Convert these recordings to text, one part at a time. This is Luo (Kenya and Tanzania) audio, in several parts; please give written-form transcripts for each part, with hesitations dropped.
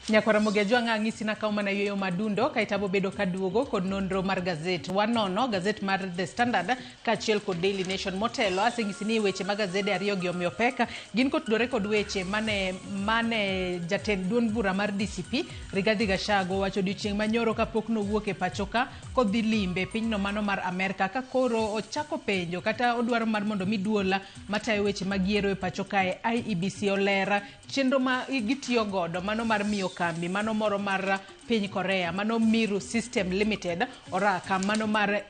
Nyakwara Mogi Ajwang' ang'isi nakaw mana yueyo madundo kaeto abo bedo kaduogo kod nonro mar gazet. Wanono gazet mar The Standard kaachiel kod Daily Nation. Motelo aseng'isi ni weche mag gazede ariyo gi omiyo pek gin kotudore kod weche mane jatend duond bura mar DCP Rigathi Gachagua owacho odiochieng' manyoro kapok nowuok e pacho ka kodhi limbe pinyno mano mar Amerka ka koro ochako penjo kata odwaro mar mondo mi duol matayo weche mag yiero e pacho kae IEBC oler chenro ma gitiyo godo mano mar miyo kambi mano moro mar piny Korea mano Miru System Limited oraka mano mar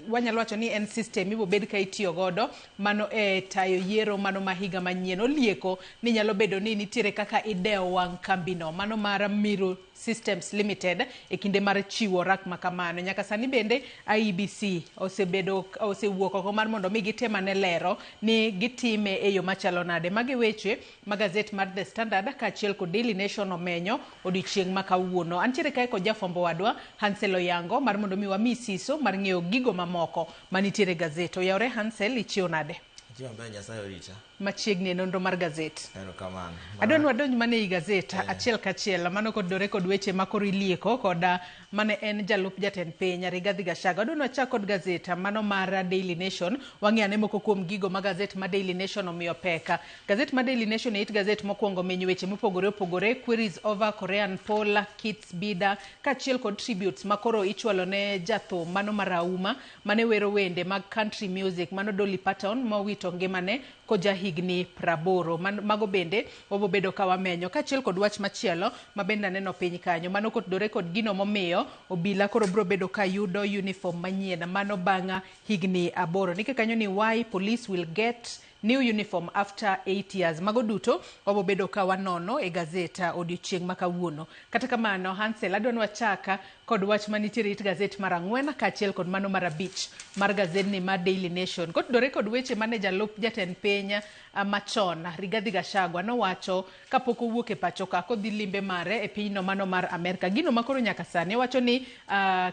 wanyalo wacho ni en system ibobed ka itiyo godo mano e tayo yiero mano ma higa manyien. Olieko ni nyalo bedo ni nitiere kaka idewo wang' kambino mano mar Miru Systems Limited e kinde mar chiwo rak ma kamano. Nyaka sani bende IEBC osebedo osewuok oko mar mondo mi gitem ane lero ni gitime e yo machalo nade. Magi weche ma gazet mar The Standard kaachiel kod Daily Nation omenyo odiochieng' ma kawuono. Antiere kae kod jafwambo wadwa Hansel Oyango mar mondo mi wami siso mar ng'eyo gigo mamoko manitiere e gazet. Oyawre Hansel, ichiew nade? Achiew maber, Nyasaye orita. Machiegni e nonro mar gazet. Erokamano. Adwa ni wadonj mana ei gazet achiel kachiel mano kotudore kod weche ma koro ilieko kod mane en jalup jatend piny Rigathi Gachagua. Adwa ni wachak kod gazet mano mar Daily Nation. Wang'i ane moko kuom gigo ma gazet ma Daily Nation omiyo pek. Gazet ma Daily Nation e it gazet mokwongo menyo weche mopogore opogore, queries over Korean poll kits bid kaachiel kod tributes ma koro ichwalo ne jathum mano marahuma mane wero wende mag country music mano Dolly Parton mowito ngimane koja higni 80. Mago bende wabobedo ka wamenyo kaachiel kod wach machielo ma bende aneno piny kanyo mano kotudore kod gino momiyo obila koro biro bedo ka yudo uniform manyien mano bang' higni 8. Ndike kanyo ni why police will get new uniform after 8 years. Mago duto wabobedo ka wanono e gazet odiochieng' ma kawuono. Kata kamano, Hansel, adwa ni wachaka kod wach manitiere it gazet mar 4 kaachiel kod mano mar 5 mar gazedni mar Daily Nation. Kotudore kod weche mane jalup jatend piny machon Rigathi Gachagua nowacho kapok owuok e pacho ka kodhi limbe mare e pinyno mano mar Amerka. Gino makoro nyaka sani owacho ni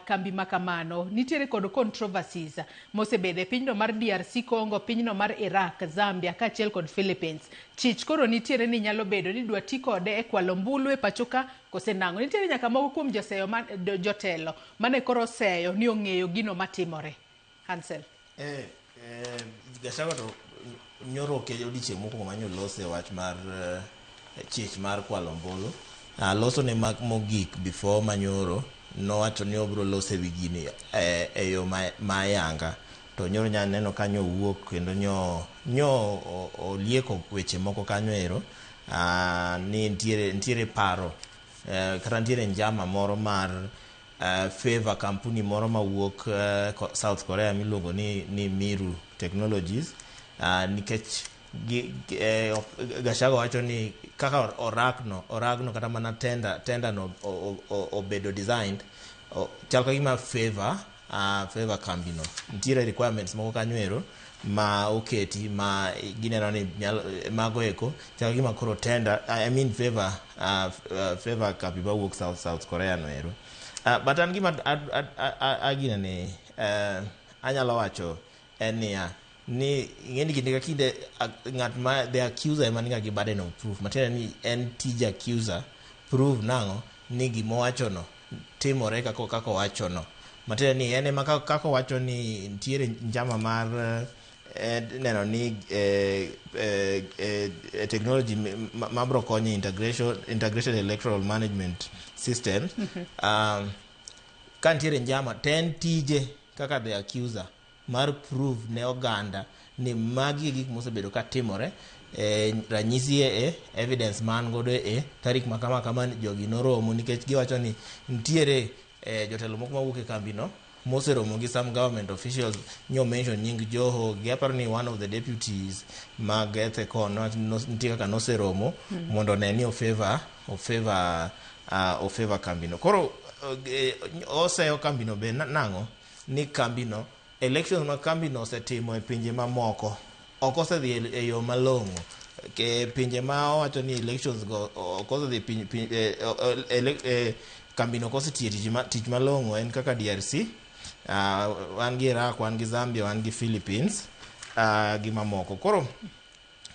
kambi ma kamano nitiere kod controversies mosebedo e pinyno mar DRC Congo, pinyno mar Iraq, Zambia kaachiel kod Philippines. Chich koro nitiere ni nyalo bedo ni dwa ti kode e kwalo ombulu e pacho ka kose nang'o. Nitiere nyaka moko kuom joseyo ma, jotelo mane koro oseyo ni ong'eyo gino matimore. Hansel. Gachagua to nyoro ok e odiochieng' mokwongo mane olose wach mar chich mar kwalo ombulu. Loso ne mogik before manyoro nowacho ni obiro loso e wi gini e yo ma ayanga. To nyoro nya neno ka nyowuok kendo nyo olieko weche moko kanyo ero ni nitiere paro kata nitiere njama moro mar favor kampuni moro mawuok South Korea miluongo ni Miru Technologies nikech Gachagua wacho ni kaka orakno kata mana tender no obedo designed chal ka gima favor kambi no. Nitiere requirements moko kanyo ero ma oketi ma gineno ni nyalo, mago eko chal ka gima koro tender, I mean favor kambi mawuok South Korea no ero. But an gima ginene anyalo wacho en niya ni ing'eni kinde ka kinde ng'at ma the accuser ema niga gi burden of proof, matiende ni en tij accuser prove nang'o ni gimowacho no timore kaka owacho no, matiende ni en ema kaka owacho ni nitiere njama mar neno ni technology mabro konyo integration electoral management systems, ka nitiere njama to en tije kaka the accuser mar prove ne oganda ni magi e gik mosebedo ka timore, ranyisi e evidence man godo e tarik ma kama kama jogi noromo, nikech giwacho ni nitiere jotelo moko mawuok e kambi no moseromo gi some government officials. Nyo mention nying Joho gi aparo ni one of the deputies mag Ethekon nitie kaka noseromo mondo one ni ofavor kambi no. Koro oseyo kambi no be nang'o ni kambi no elections ma kambi no osetimo e pinje mamoko ok osedhi e yo malong'o. Ke pinje ma owacho ni elections go ok osedhi piny, kambi no ok osetiyo tich malong'o en kaka DRC, wan gi Iraq, wan gi Zambia, wan gi Philippines gi mamoko. Koro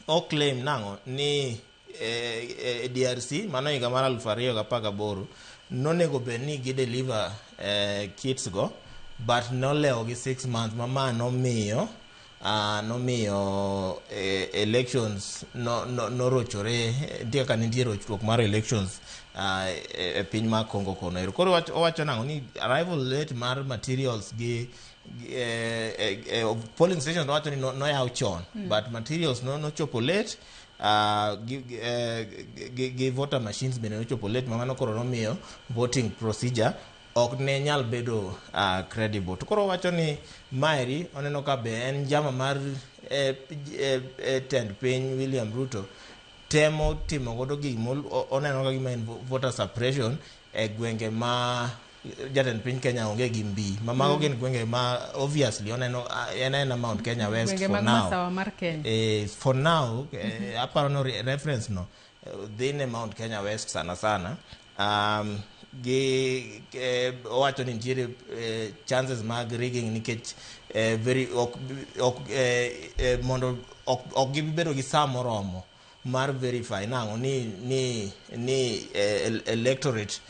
o claim nang'o ni e DRC mano higa mar 2018 nonego bed ni gi deliver kits go, but nolewo gi 6 months ma nomiyo elections norochore. Nitie kaka nitie rochruok mar elections e piny mar Congo kono ero. Koro owacho nang'o ni arrival late mar materials gi polling stations, owacho ni noyaw chon but materials nochopo late, gi voter machines bende nochopo late, ma mano koro nomiyo voting procedure ok ne nyal bedo credible. To koro owacho ni maeri oneno ka be en njama mar tend piny William Ruto temo timo godo gik oneno ka gima en voter suppression e gwenge ma jatend piny Kenya onge gi mbi ma mago gin gwenge ma obviously oneno en aena Mount Kenya West gwenge for mag now. Masawa mar Kenya. For now, aparo no reference no dhi ne Mount Kenya West sana sana. Gi owacho ni nitiere chances mag rigging nikech very ok mondo ok gibi bedo gi saa moromo mar verify nang'o ni electorate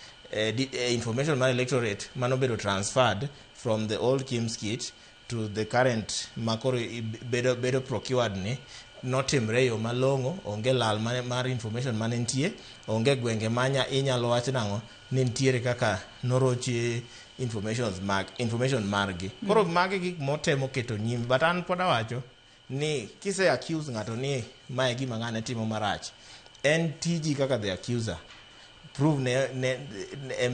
information mar electorate manobedo transferred from the old KIEMS kit to the current makoro bedo procured ni notimre e yo malong'o, onge lal mar information mane nitie, onge gwenge manya inyalo wach nang'o ni nitiere kaka norochi information margi. Koro magi gik motemo keto nyim, but an pod awacho ni kise accuse ng'ato ni mae gima ng'ane timo marach, en tiji kaka the accuser prove ne e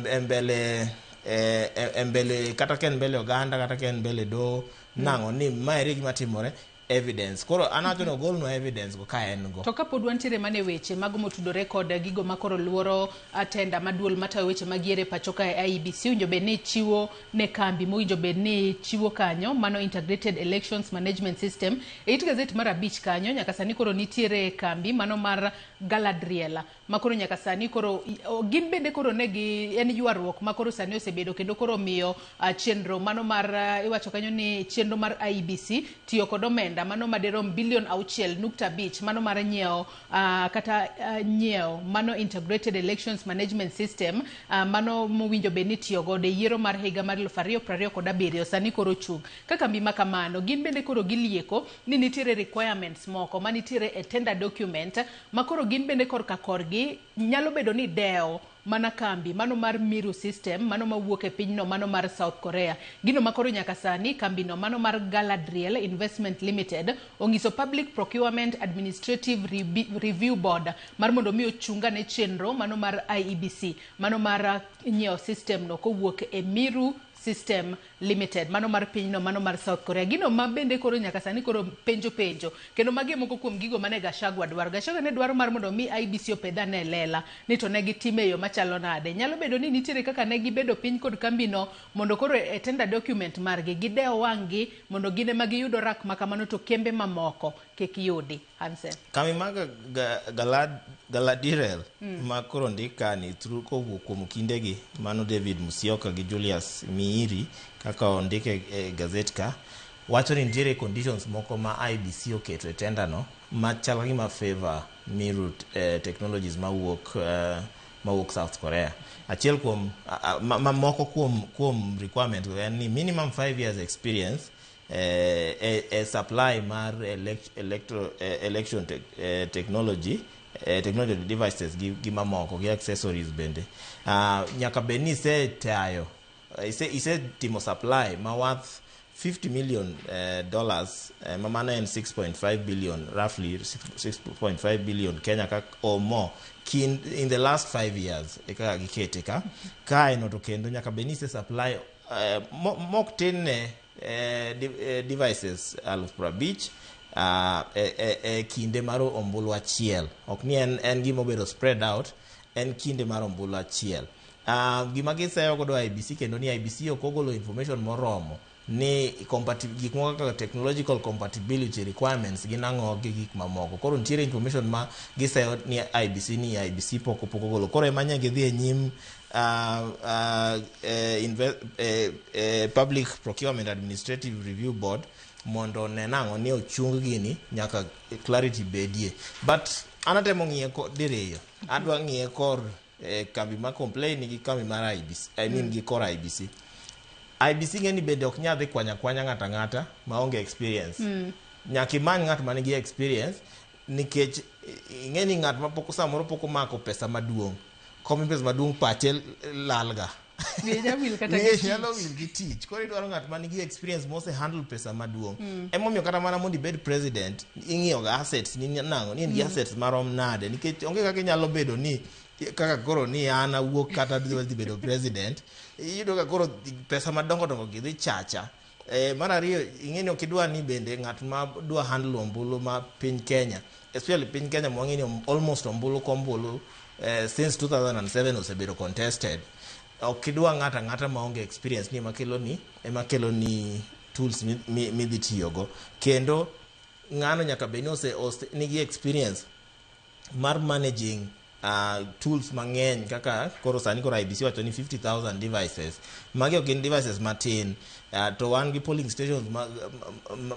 mbele kata ka en mbele oganda kata ka en mbele doho nang'o ni maeri gima timore, evidence. Koro an awacho ni ogolnwa evidence go ka en go. To kapod wantiere mana e weche mago motudore kod gigo makoro luoro tender maduol matayo weche mag yiero e pacho ka e IEBC owinjo bed ni chiwo ne kambi mowinjo bed ni chiwo kanyo mano Integrated Elections Management System. E it gazet mar 5 kanyo, nyaka sani koro nitiere kambi mano mar Galadriel ma koro nyaka sani koro gin bende koro ne gi en ywaruok ma koro sani osebedo kendo koro miyo chenro mano mar iwacho kanyo ni chenro mar IEBC tiyo kod omenda mano madirom bilion 6.5 mano mar nyiewo kata nyiewo mano Integrated Elections Management System mano mowinjo bed ni tiyo godo e yiero mar higa mar 2027 sani koro chung' ka kambi ma kamano gin bende koro gilieko ni nitiere requirements moko manitiere e tender document ma koro gin bende korka korgi nyalo bedo ni dewo mana kambi mano mar Miru System mano mawuok e pinyno mano mar South Korea. Gino makoro nyaka sani kambino mano mar Galadriel Investment Limited onyiso Public Procurement Administrative Review Board mar mondo mi ochungane chenro mano mar IEBC mano mar nyiewo system no kowuok e Miru System Limited mano mar pinyno mano mar South Korea. Gino ma bende koro nyaka sani koro penjo penjo kendo magi e moko kuom gigo mane Gachagua dwaro. Gachagua ne dwaro mar mondo mi IEBC opedh ane e lela ni to ne gitime e yo machalo nade. Nyalo bedo ni nitiere kaka ne gibedo piny kod kambino mondo koro e tender document margi gidew wang' gi mondo gin ema giyudo rak makamano to kembe mamoko kik yudi. Hansen. Kambi mag Galadriel ma koro ndik kani through kowuok kuom kindegi mano David Musyoka gi Julius Miiri kaka ondik e gazet ka wacho ni nitiere conditions moko ma IEBC oketo e tender no machal ka gima favor Miru Technologies mawuok South Korea. Achiel kuom moko kuom requirement go en ni minimum 5 years experience e supply mar election technology devices gi mamoko gi accessories bende nyaka bed ni isetayo isetimo supply ma worth 50 million dollars, ma mano en 6.5 billion, roughly 6.5 billion Kenya ka or more in the last 5 years e kaka gikete ka kae no. To kendo nyaka bed ni ise supply mok tin ne devices 50,000 e kinde mar ombulu achiel. Ok ni en gima obedo spread out, en kinde mar ombulu achiel. Gima giseyo godo IEBC kendo ni IEBC ok ogolo information moromo ni gik moko kaka technological compatibility requirements gin ang'o gi gik mamoko. Koro nitiere information ma giseyo ni IEBC ni IEBC pok ogolo. Koro ema nye gidhi e nyim Public Procurement Administrative Review Board mondo one nang'o ni ochung gini nyaka clarity bedie. But An atemo ng'iye diriyo. Adwa ng'iye kor kambi ma complain gi kambi mar IEBC, I mean gi kor IEBC. IEBC ng'e ni bende ok nyal dhi kwanya kwanya ng'ato ang'ata maonge experience. Nyaka imany ng'at manigi experience nikech ing'e ni ng'at ma pok samoro pok omako pesa maduong'. Komi pesa maduong' pache lalga. Wiye nyalo wil kata gi Wiye tich. nyalo wil gi tich. Koro idwaro ng'at ma nigi experience mose handle pesa maduong'. Emomiyo kata mana mondo ibed president, ing'iyo ga assets ni nang'o, ni in gi assets marom nade. Nikech onge kaka inyalo bedo ni kaka koro ni an awuok kata dhi bedo president, iyudo ka koro pesa madongo dongo gi dhi chacha. Mar ariyo, ing'e ni ok idwa ni bende ng'at ma dwa handle ombulu ma piny Kenya, especially piny Kenya mwang'e ni almost ombulu kombulu since 2007 osebedo contested. Ok idwa ng'ato ang'ata maonge experience ni ema kelo ni tools midhi tiyogo. Kendo ng'ano nyaka bed ni ose nigi experience mar managing tools mang'eny kaka koro sani koro IEBC wacho ni 50,000 devices. Magi ok gin devices matin. To wan gi polling stations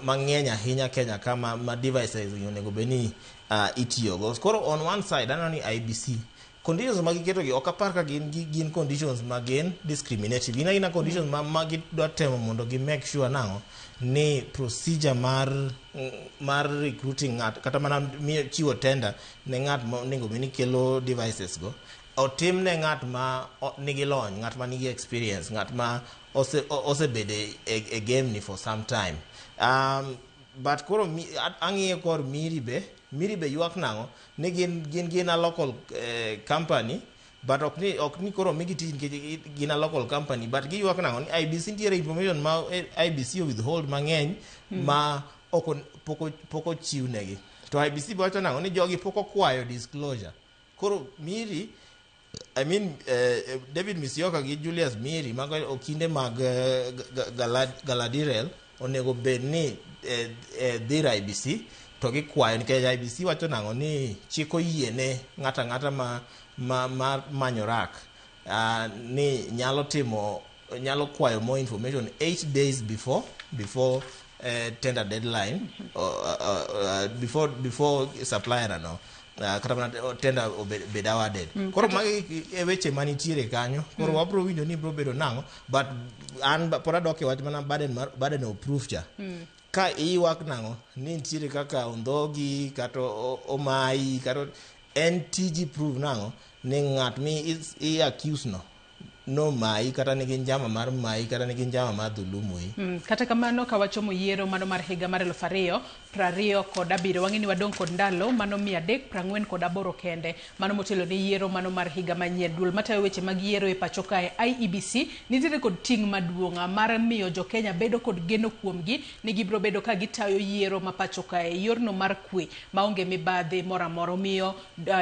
mang'eny ahinya Kenya ka ma devices onego bed ni itiyogo. Koro on one side aneno ni IEBC conditions ma giketo gi ok apar ka gin conditions ma gin discriminative. Gin agina conditions ma gidwa temo mondo gi make sure nang'o ni procedure mar recruiting ng'at kata mana miyo chiwo tender ne ng'at ma onego bed ni kelo devices go otim ne ng'at ma nigi lony, ng'at ma nigi experience, ng'at ma osebedo e game ni for some time. But koro ang'iye kor Miri be, Miri be ywak nang'o ni gin a local company, but ok ni koro migi tich nikech gin a local company, but giywak nang'o ni IEBC nitiere information ma IEBC withhold mang'eny ma pok ochiw negi. To IEBC be wacho nang'o ni jogi pok okwayo disclosure. Koro Miri, I mean David Musyoka gi Julius Miri mago okinde mag Galadriel onego bed ni dhi ir IEBC to gikwayo nikech IEBC wacho nang'o ni chik oyiene ng'ato ang'ata ma manyo rak ni nyalo kwayo more information 8 days before tender deadline, before supplier no kata mana tender obed awarded. Koro magi e weche manitiere kanyo. Koro wabro winjo ni bro bedo nang'o, but an pod adok e wach mana burden mar burden of proof cha. Ka iywak nang'o ni nitiere kaka ondhogi kata omayi kata en tiji prove nang'o ni ng'at mi i accuse no nomayi kata nigi njama mar mayi kata nigi njama mar dhulumui. Kata kamano ka wachomo yiero mano mar higa mar 2027, wang'e ni wadong' kod ndalo mano 348 kende mano motelo ne yiero mano mar higa manyien. Duol matayo weche mag yiero e pacho kae IEBC nitiere kod ting' maduong' mar miyo jokenya bedo kod geno kuomgi ni gibiro bedo ka gitayo yiero ma pacho kae e yorno mar kwe maonge mibadhi moro amora. Omiyo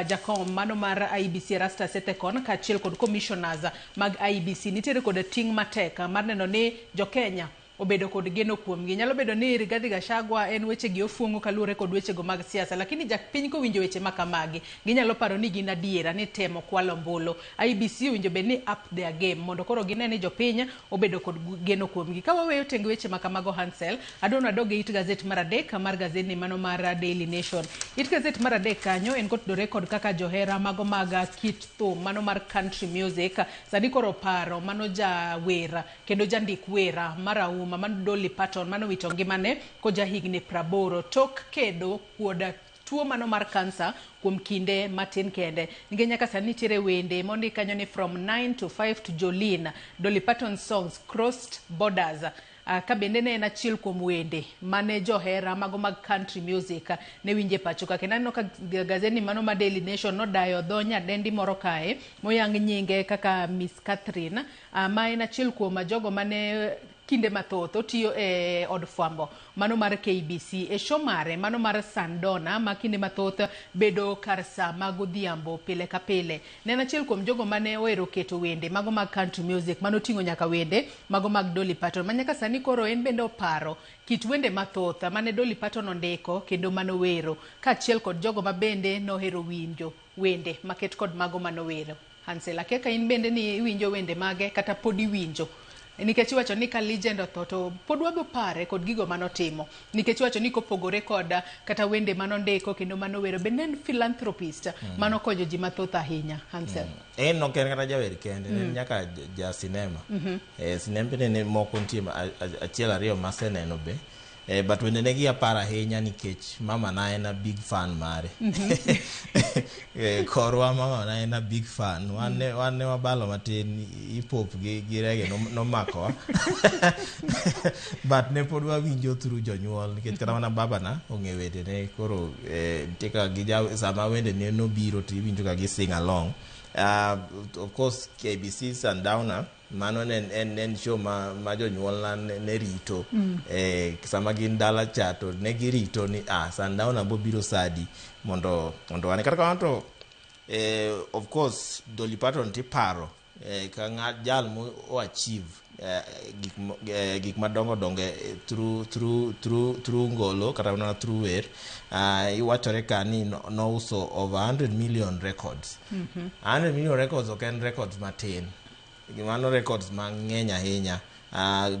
jakom mano mar IEBC Erastus Ethekon kaachiel kod commissioners mag IEBC nitiere kod ting' matek mar neno ni jokenya obedo kod geno kuomgi. Nyalo bedo ni Rigathi Gachagua en weche gi ofuong'o kaluwore kod wechego mag siasa, lakini japiny kowinjo weche ma kamagi ginyalo paro ni gin adiera ni temo kwalo ombulu. IEBC owinjo bed ni up their game mondo koro gine ni jopiny obedo kod geno kuomgi. Ka waweyo tenge weche ma kamago Hansel, adwa ni wadog e it gazet mar adek mar gazedni mano mar Daily Nation. It gazet mar adek kanyo en kotudore kod kaka johera mago mag kit thum mano mar country music sani koro paro mano jawer kendo jandik wer marahuma mano Dolly Parton mano wito ngimane koja higni 80 tok kedo kod tuo mano mar kansa kuom kinde matin kende. Nikech nyaka sani nitiere wende mondik kanyo ni from 9 to 5 to Jolene, Dolly Parton songs crossed borders. Ka bende ne en achiel kuom wende mane johera mago mag country music ne winje pacho ka. Kendo aneno ka gazeti mano ma Daily Nation nodayo dho nyadendi moro kae moyang nyinge kaka Miss Catherine, ma en achiel kuom jogo mane kinde mathoth otiyo e od fwambo mano mar KBC e show mare mano mar Sandona ma kinde mathoth bedo kar saa mag odhiambo pile ka pile. Ne en achiel kuom jogo mane ohero keto wende mago mag country music mano oting'o nyaka wende mago mag Dolly Parton ma nyaka sani koro en bende oparo kit wende mathoth mane Dolly Parton ondiko kendo manowero kaachiel kod jogo ma bende nohero winjo wende maket kod mago manowero. Hansel, akia ka in bende ni iwinjo wende mage kata pod iwinjo. Nikech iwacho ni ka legend otho to pod wabo pare kod gigo manotimo. Nikech iwacho ni kopogore kod kata wende manondiko kendo manowero, bende en philanthropist manokonyo ji mathoth ahinya. Hansel. En ok en kata jawer kende, ne en nyaka ja sinema. Sinembe ne moko nitie achiel ariyo maseneno be. But wende ne gi aparo ahinya nikech mama na en a big fan mare. Korwa mama na en a big fan. Wan ne wabalo matin, hip hop gi reggae nomakowa. But ne pod wawinjo through jonyuol nikech kata mana baba na ong'e wendene, koro nitie kaka sama wendene nobiro to iwinjo ka gi sing along. Of course KBC Sundowner mano ne en show ma jonyuolna ne rito. Sama gin dala cha to ne girito ni Sundowner bobiro sadi mondo wane. Kata kamano to of course Dolly Parton tiparo ka jal mo o achieve gik madongo dongo through ngolo kata mana through wer. Iwachore ka ni nouso over 100 million records. 100 million records ok en records matin, mano records mang'eny ahinya.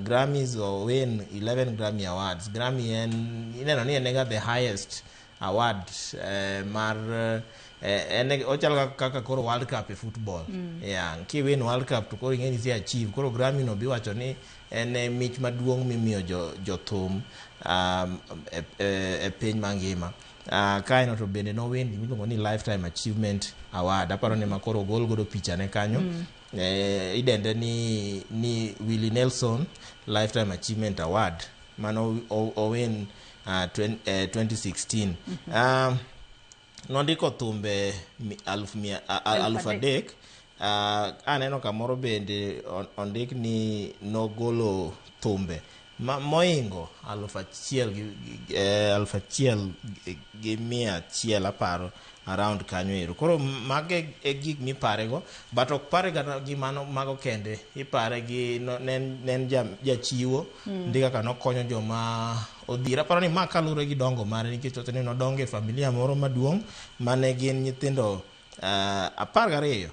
Grammys, o win 11 Grammy Awards. Grammy en ineno ni en ega the highest award mar en ochalo kaka koro World Cup e football. Yeah, kiwin World Cup to koro ing'e ni ise achieve. Koro Grammy no biwacho ni en e mich maduong' mimiyo jothum e piny mangima. Kaeno to bende nowin gimiluongo ni Lifetime Achievement Award. Aparo ni ma koro ogol godo pichane kanyo. Idende ni Willie Nelson Lifetime Achievement Award mano owin 2016. Nondiko thumbe 300,000. Aneno kamoro bende ondik ni nogolo thumbe moingo 1,100 aparo around kanyo ero. Koro mago e gik miparego, but ok pare kata gi mano mago kende, ipare gi ne en jachiwo. Ndi kaka nokonyo joma odhier. Aparo ni ma kaluwore gi dongo mare, nikech wacho ni nodongo e familia moro maduong' mane gin nyithindo 12,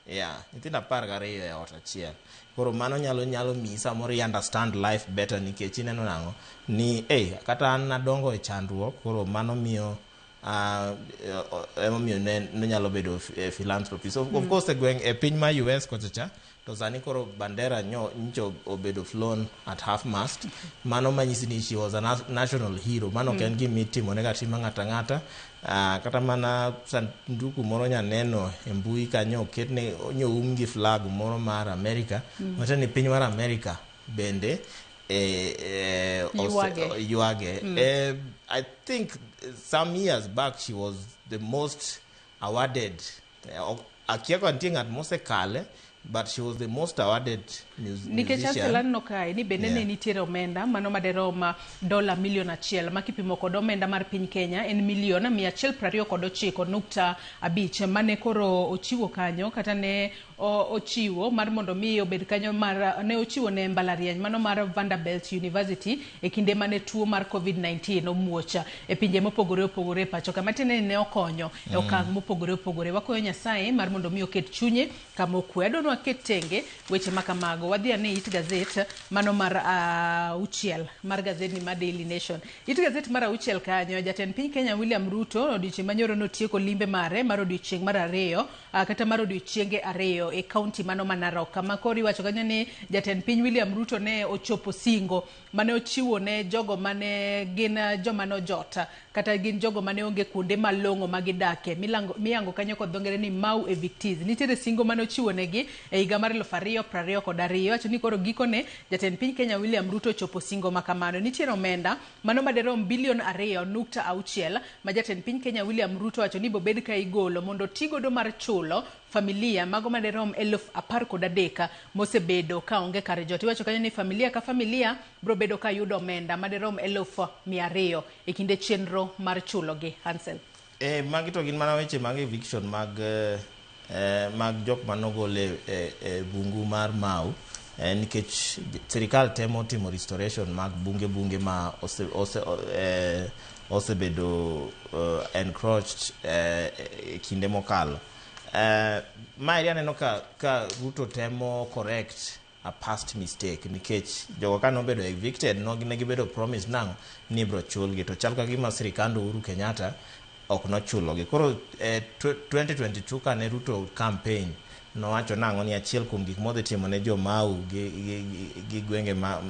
yeah, nyithindo 12 e ot achiel. Koro mano nyalo miyi samoro i understand life better, nikech ineno nang'o ni hey, kata an nadongo e chandruok. Koro mano miyo emomiyo ne nyalo bedo philanthropist. Of course e gweng' e piny ma US kocha cha to sani koro bandera nyocha obedo flown at half mast. Mano manyisi ni she was a national hero. Mano ok en gima itimone ga tima ng'ata ng'ata. Kata mana sanduku moro nyaneno e mbui kanyo oketne nyoum gi flag moro mar America. Wacho ni piny mar America bende Ywage. Ywage. I think some years back she was the most awarded. Akia ka nitie ng'at mosekale, but she was the most awarded Nikech musician. Hansel, aneno kae ni bende ne nitiere omenda mano maderom dola milion 1 ma kipimo kod omenda mar piny Kenya en milion 129.5 mane koro ochiwo kanyo, kata ne ochiwo mar mondo mi obed kanyo mar ne ochiwo ne mbalariany mano mar Vanderbilt University e kinde mane tuo mar COVID-19 omuoch e pinje mopogore opogore e pacho ka. Matiende ni ne okonyo e okang' mopogore opogore. Wakwayo Nyasaye mar mondo mi oket chunye kama okwe. Adwa ni waket tenge weche ma kamago, wadhi ane it gazet mano mar auchiel mar gazetni mar Daily Nation. It gazet mar auchiel kanyo, jatend piny Kenya William Ruto odiochieng' manyoro notieko limbe mare mar odiochieng' mar ariyo kata mar odiochienge 2 e kaunti mano ma Narok, kama koro iwacho kanyo ni jatend piny William Ruto ne ochopo singo mane ochiwo ne jogo mane gin joma nojot kata gin jogo mane onge kuonde malong'o ma gidake miyango kanyo kod dho ngere ni Mau evictees. Nitiere singo mane ochiwo negi e higa mar 2022. Iwacho ni koro gikone jatend piny Kenya William Ruto ochopo singo ma kamano. Nitiere omenda mano maderom bilion 2.6 ma jatend piny Kenya William Ruto wacho ni bobed ka igolo mondo tigodo mar chulo familia mago maderom 13,000 mosebedo ka onge kar jot. Iwacho kanyo ni familia ka familia biro bedo ka yudo omenda maderom 200,000 e kinde chenro mar chulogi. Hansel. Magi to gin mana weche mag eviction mag jok manogol e bungu mar Mau, nikech sirikal temo timo restoration mag bunge ma osebedo encroached e kinde mokalo. Maeri aneno ka Ruto temo correct a past mistake nikech jogo ka nobedo evicted no ne gibedo promise nang'o ni ibro chulgi to chal ka gima sirikand Uhuru Kenyatta ok nochulogi. Koro 2022 kane Ruto campaign nowacho nang'o ni achiel kuom gik modhi timo ne jo Mau gi gwenge ma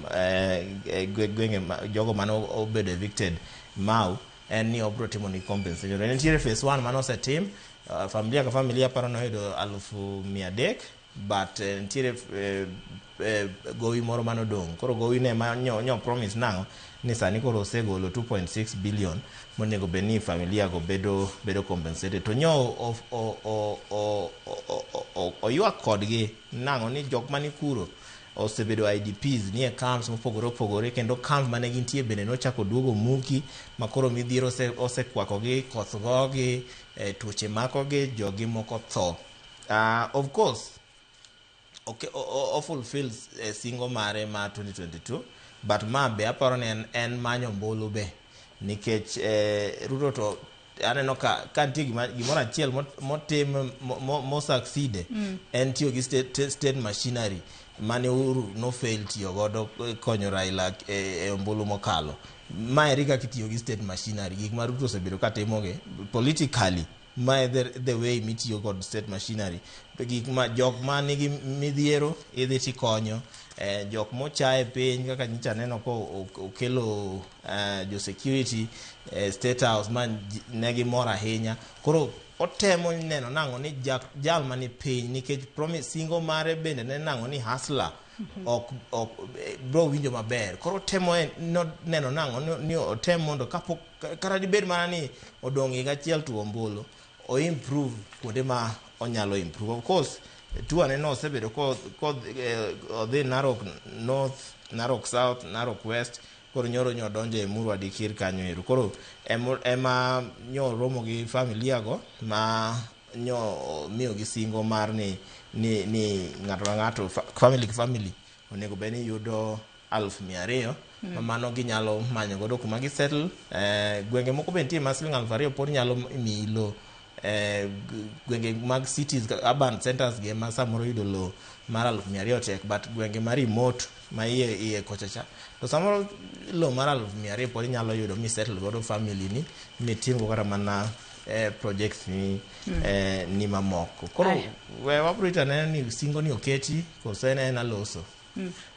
gwenge ma jogo mane obedo evicted Mau en ni obro timo ni compensation. Ne nitiere phase 1 mane osetim, familia ka familia paro noyudo 300,000, but nitiere gowi moro mane odong'. Koro gowi ne ma nyo promise nang'o ni sani koro osegolo 2.6 billion monego bed ni familia go bedo compensated. To nyo oywak kodgi nang'o ni jok mani kuro osebedo IDPs nie camps mopogore opogore, kendo camp mane gintie bende nochako duogo muki makoro midhiero osekwakogi, koth gogi, tuoche makogi, jogi moko tho. Of course okay, o fulfill singo mare ma 2022, but ma be aparo ni en manyo ombulu be nikech Ruto to aneno ka nitie gimoro achiel motim mo succeed en tiyo gi state machinery mane Uhuru no fail tiyo godo konyo Raila e ombulu mokalo. Ma eri kaka itiyo gi state machinery, gik ma Ruto osebedo katimogi politically, mae the way mitiyo kod state machinery. Gik ma jok ma nigi midhiero idhi tikonyo, jok mochaye piny kaka nyicha neno ko okelo jo security State House ma ne gimor ahinya. Koro otemo neno nang'o ni jal mani piny nikech promise singo mare bende ne nang'o ni hustler ok bro winjo maber. Koro otemo neno nang'o ni otem mondo kapok kata dibed mana ni odong' higa achiel to ombulu o improve kuonde ma onyalo improve. Of course tuo aneno osebedo ko odhi Narok North, Narok South, Narok West, koro nyoro nyo donjo e Emurua Dikir kanyo ero. Koro ema nyo romo gi familia go ma nyo miyo gi singo mar ni ng'ato ka ng'ato, family ka family onego bed ni yudo 200,000 ma mano ginyalo manyo godo kuma gisettle. Gwenge moko be nitie ma siling 2,000 pod nyalo miyi lowo. Gwenge mag cities, urban centers gi ema samoro yudo lowo mar 200,000 tek, but gwenge ma remote ma iye kocha cha to samoro lowo mar 200,000 pod inyalo yudo mi settle godo family ni mitimgo kata mana projects ni mamoko. Koro we wabro rito anena ni singo ni oketi koso en aloso.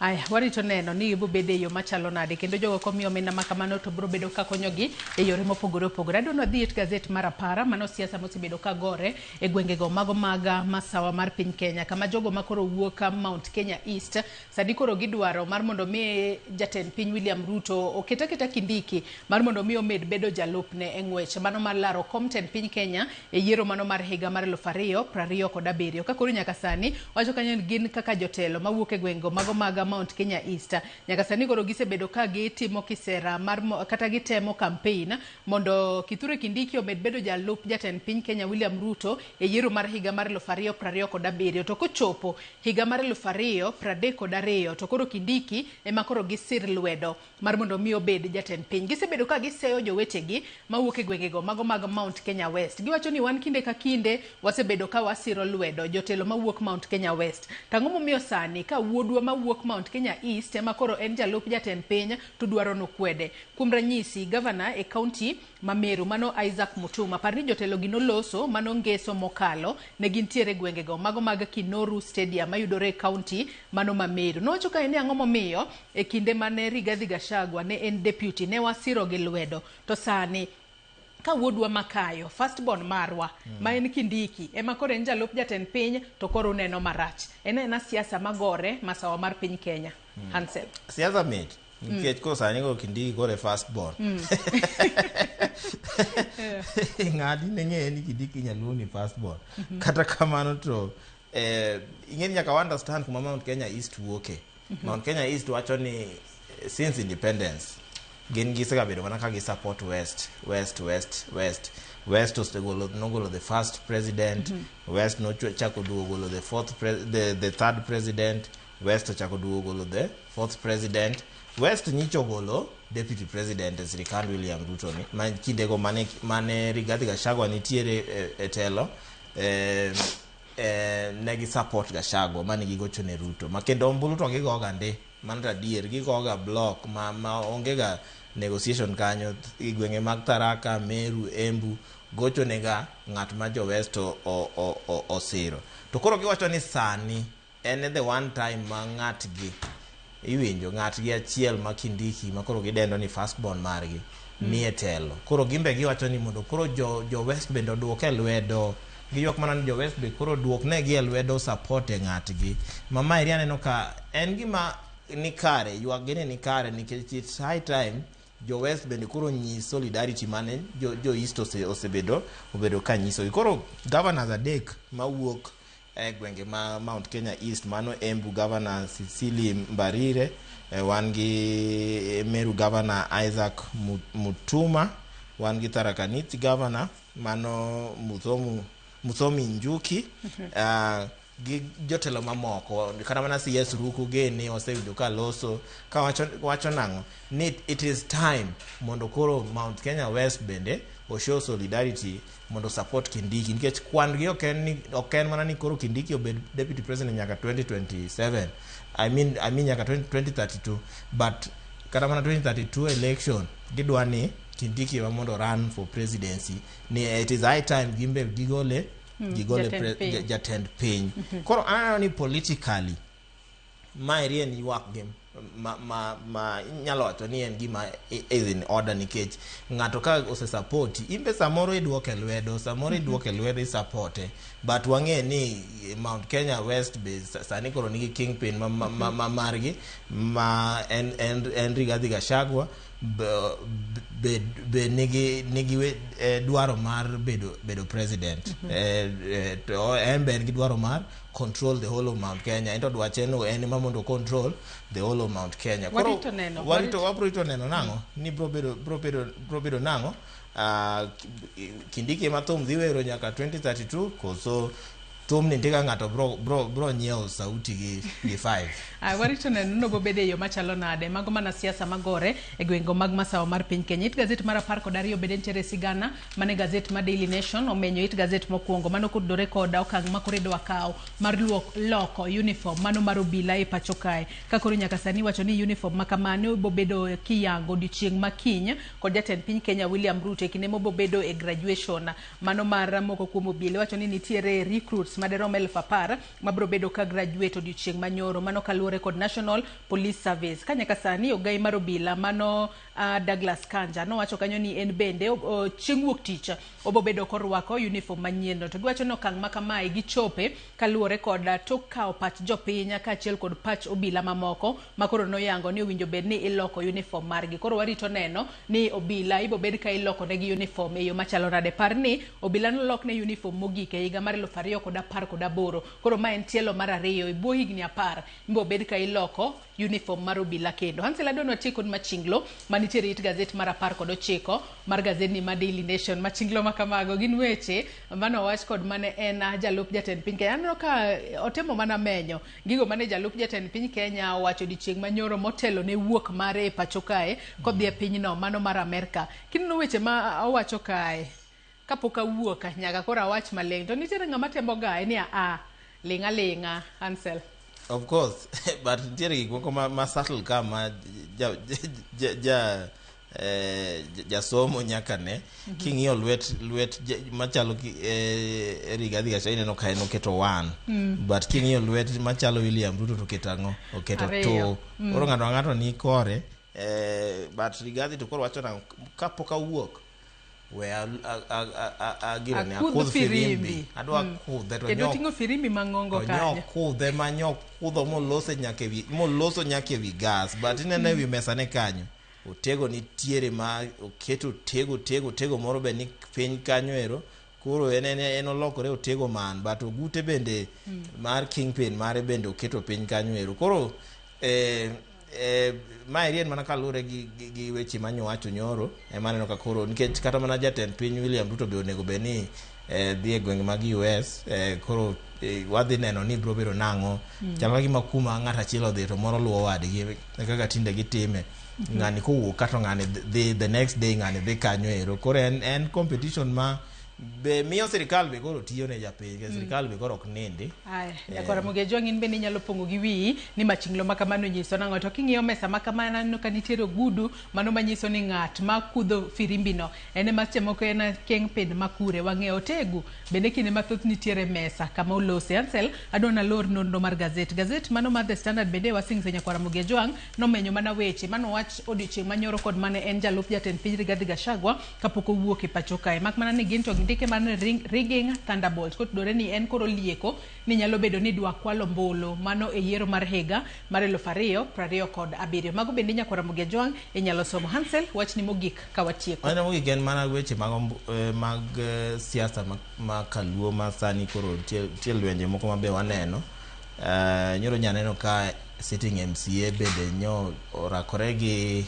Aya, warito neno ni ibo bede yo machalo nade kendo jogo komiyo omenda ma kamano to bro bedo ka konyogi e yore mopogore opogore. Adwa ni wadhi e gazet mar Apara, mano siasa mosebedo ka gore e gwengego mago mag masawa mar piny Kenya, kama jogo makoro wuok Mount Kenya East sani koro gidwaro mar mondo mi jatend piny William Ruto oket aketa Kindiki mar mondo mi omed bedo jalupne e ng'wech mano mar laro kom tend piny Kenya e yiero mano mar higa mar 2027. Ka koro nyaka sani wacho kanyo ni gin kaka jotelo mawuok e gwengego mago mag Mount Kenya East nyaka sani koro gisebedo ka gitimo kisera mar kata gitemo campaign mondo Kithure Kindiki omed bedo jalup jatend piny Kenya William Ruto e yiero mar higa mar 2027. To kochopo higa mar 2032 to koro Kindiki ema koro gisir lwedo mar mondo mi obed jatend piny. Gisebedo ka giseyo jowetegi mawuok e gwengego mago mag Mount Kenya West. Giwacho ni wan kinde ka kinde wasebedo ka wasiro lwedo jotelo mawuok Mount Kenya West. To ang'o momiyo sani ka wuodwa mawuok Mount Kenya East ema koro en jalup jatend piny to dwaro nokwede? Kuom ranyisi, gavana e kaunti ma Meru mano Isaac Mutuma, par ni jotelo gi noloso mano ngeso mokalo ne gintiere gwengego mago mag Kinoru Stadium mayudore e kaunti mano ma Meru. Nowacho kae ni ang'o momiyo e kinde mane Rigathi Gachagua ne en deputy ne wasiro gi lwedo, to sani ka wuodwa makayo first born marwa ma en Kindiki ema koro en jalup jatend piny to koro uneno marach. En ena siasa magore masawa mar piny Kenya. Hansel. Siasa mit nikech koro sani koro Kindiki koro e first born. Ng'adi ne ng'eyo ni Kindiki inyalo luong ni first born. Kata kamano to ing'e ni nyaka wa understand kuma Mount Kenya East wuoke. Mount Kenya East wacho ni since independence gin gisegabedo mana ka gi support West, West, West, West. West osegolo nogolo the first president, West nochako duogo golo the fourth the third president, West ochako duogo golo the fourth president, West nyicho golo deputy president e sirikand William Ruto ni ma kindego mane Rigathi Gachagua nitiere e telo. negi support Gachagua mane gigocho ne Ruto ma kendo ombulu to gigoga ndi mano to adier gigoga block ma onge ga negotiation kanyo e gwenge mag Tharaka, Meru, Embu gocho nega ng'at ma jo West osiro. To koro giwacho ni sani en the one time ma ng'atgi iwinjo ng'atgi achiel ma Kindiki ma koro gidendo ni first born margi nie telo. Koro gimbe giwacho ni mondo koro jo West bende oduoke lwedo. Giywak mana ni jo West be koro duoknegi e lwedo support e ng'atgi. Ma maeri aneno ka en gima ni kare, ywak gi ni kare nikech it's high time jo West bende koro nyis solidarity mane jo East osebedo obedo ka nyisogi. Koro governors adek mawuok e gwenge ma Mount Kenya East, mano Embu Governor Cecily Mbarire, wan gi Meru Governor Isaac Mutuma, wan gi Tharaka Nithi Governor mano Muthomi Njuki, gi jotelo mamoko kata mana CS Ruku geni oseyudo ka loso ka wacho nang'o ni it is time mondo koro Mount Kenya West bende o show solidarity mondo support Kindiki nikech kwan gi ok en mana ni koro Kindiki obed deputy president nyaka 2027, I mean nyaka 2032, but kata mana 2032 election gidwa ni Kindiki ema mondo run for presidency, ni it is high time gimbe gigole jatend piny. Jatend piny. Koro aneno ni politically maeri en ywak gi ma inyalo wacho ni en gima is in order nikech ng'ato ka osesapoti imbe samoro iduoke lwedo, samoro iduoke lwedo isapote, but wang'e ni Mount Kenya West be sani koro nigi kingpin ma margi ma en Rigathi Gachagua be nigi dwaro mar bedo president, to en be en gi dwaro mar control the whole of Mount Kenya. En to dwache no en ema mondo control the whole of Mount Kenya. Koro Warito neno, warito wabro rito neno nang'o ni bro bedo nang'o. Ah, Kindiki ema thum dhi wero nyaka 2032 koso thum ni nitie ka ng'ato bro nyiewo sauti gi 5. Ah, warito neno nobo bedo e yo machalo nade. Mago mana siasa magore e gwenge mag masawa mar piny Kenya. It gazet mar 12 bende nitiere sigana mane gazet ma Daily Nation omenyo it gazet mokwongo mano kotudore kod okang' ma koro idwa kawo mar loko uniform mano mar obila e pacho kae. Ka koro nyaka sani iwacho ni uniform ma kamano bobedo kiyango odiochieng' ma kiny kod jatend piny Kenya William Ruto e kinde mobobedo e graduation mano mar moko kuom obila. Iwacho ni nitiere recruits maderom 10,000 mabiro bedo ka graduate odiochieng' manyoro mano kaluwore kod National Police Service. Ka nyaka sani ogai mar obila mano Douglas Kanja nowacho kanyo ni en bende chieng' wuok tich obobedo korwako uniform manyien no. To giwacho ni okang' ma kamae gichope kaluwore kod tok kawo pach jopiny kaachiel kod pach obila mamoko ma koro noyango ni owinjo bed ni iloko uniform margi. Koro warito neno ni obila ibo bed ka iloko negi uniform e yo machalo nade. Par ni obila nolok ne uniform mogik e higa mar 2018. Koro ma en tielo mar ariyo e bwo higni 10 ibo bed ka iloko uniform mar obila kendo. Hansel, adwa ni watiek kod machinglo manitiere it gazet mar 19 mar gazedni ma Daily Nation. Machinglo ma kamago gin weche manowach kod mane en jalup jatend piny Kenya. Aneno ka otemo mana menyo gigo mane jalup jatend piny Kenya owacho odiochieng' manyoro motelo ne wuok mare e pacho kae kodhi e pinyno mano mar Amerka. Kineno weche ma owacho kae kapok awuok nyaka koro awach maling' to nitiere ng'ama temo gaye ni a ling' aling'a Hansel. Of course, but nitiere gik moko ma subtle ka ma jasomo nyaka ne. King'iyo lwet machalo Rigathi Gachagua ineno ka en oketo 1, but king'iyo lwet machalo William Ruto to oketo ang'o? Oketo Ariyo. 2. Koro ng'ato ang'ato ni kore, but Rigathi to koro wacho nang'o kapok awuok we agirone akudh akudh firimbi. Firimbi adwa kudhe to kendo nyok oting'o firimbi mang'ongo to kanyo. Nyokudhe ma nyokudho molose nyaka ewi moloso nyaka ewi gas, but ineno ewi mesa ne kanyo otego nitiere ma oketo tego moro be ni piny kanyo ero. Koro en olokore otego man, but ogute bende mar kingpin mare bende oketo piny kanyo ero. Koro maeri en mana kaluwore gi weche manyowacho nyoro ema aneno ka koro nikech kata mana jatend piny William Ruto be onego bed ni dhi e gwenge mag US, koro wadhi neno ni biro bedo nang'o. Chal ka gima kuma ng'at achiel odhi to moro luwo wadgi e kaka tinde gitime. Ng'ani kowuok ka to ng'ani dhi the next day, ng'ani dhi kanyo ero. Koro en competition ma Be miyo sirikal be koro tiyo ne japiny, mm. Sirikal be koro ok nindi. Aya, nyakwara Mogejo, in bende inyalo pong'o gi wiyi ni machinglo ma kamano nyiso nang'o? To king'iyo mesa ma kamano aneno ka nitiere ogudu, mano manyiso ni ng'at ma kudho firimbi no en ema seche moko en kingpin ma kure wang'e otegu. Bende kinde mathoth nitiere mesa kama olose. Ansel, adwa nalor nonro mar gazet. Gazet mano mar The Standard bende wasingse nyakwara Mogejwang' nomenyo mana weche manowach odiochieng' manyoro kod mane en jalup jatend piny Rigathi Gachagua kapok owuok e pacho kae. Mak mana ni gin to gindike mana ni rigging Thunderbolt kotudore ni en koro lieko ni nyalo bedo ni dwa kwal ombulu mano e yiero mar higa mar 2027. Mago bende nyakwara Mogejwang' inyalo somo. Hansel, wachni mogik ka watieko. Wachna mogik en mana weche mag, mag siasa ma, ma kaluo ma sani koro nitie lwenje moko ma be waneno. Nyoro nyaneno ka sitting MCA bende nyo orakore gi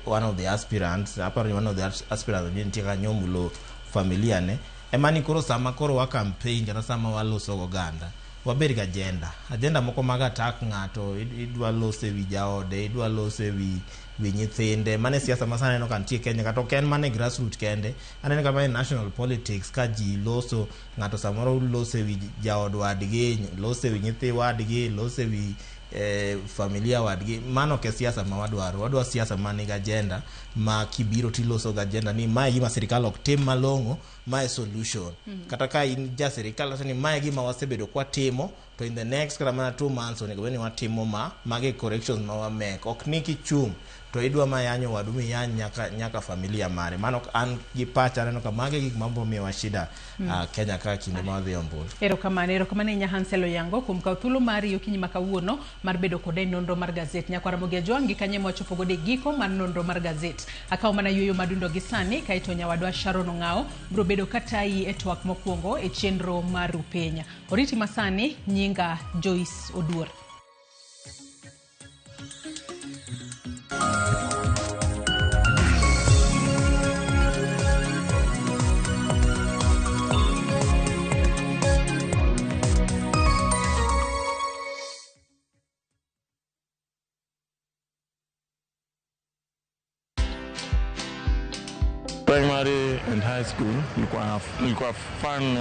one of the aspirants, aparo ni one of the aspirants ni nitie ka nyomulo familia ne. Ema ni koro sama koro wa campaign kata sama waloso goganda, wabed gi agenda. Agenda moko mag attack ng'ato, idwa loso e wi jaode, idwa loso e wi nyithinde. Mano e siasa ma sani aneno ka nitie Kenya, kata ok en mana e grassroot kende. Aneno ka mana e national politics ka ji loso, ng'ato samoro loso e wi jaod wadgi, loso e wi nyithi wadgi, loso e wi familia wadgi. Mano ok e siasa ma wadwaro. Wadwaro siasa ma nigi agenda ma kibiro tiloso gi agenda ni mae gima sirikal ok tim malong'o, mae solution. Kata ka in ja sirikal wacho ni mae gima wasebedo kwatimo, to in the next kata mana 2 months onego bed ni watimo ma magi corrections ma wameko. Ok ni kichung' to idwa ma yanyo wadu miyany nyaka familia mare. Mano an gi pacha aneno ka magi gik mabiro miyowa shida Kenya ka kinde ma wadhi e ombulu. Erokamano, erokamano ahinya Hansel Oyango kuom kawo thuolo mari okinyi ma kawuono mar bedo koda e nonro mar gazet. Nyakwara Ramogi Ajwang' gi kanye mwachopo godo e giko mar nonro mar gazet. Akawo mana yueyo madundo gi sani kaeto nyawadwa Sharon Ong'ao biro bedo katayi e twak mokwongo e chenro mar Rupenya. Oriti masani, nyinga Joyce Oduor. Primary and high school nilikuwa fan.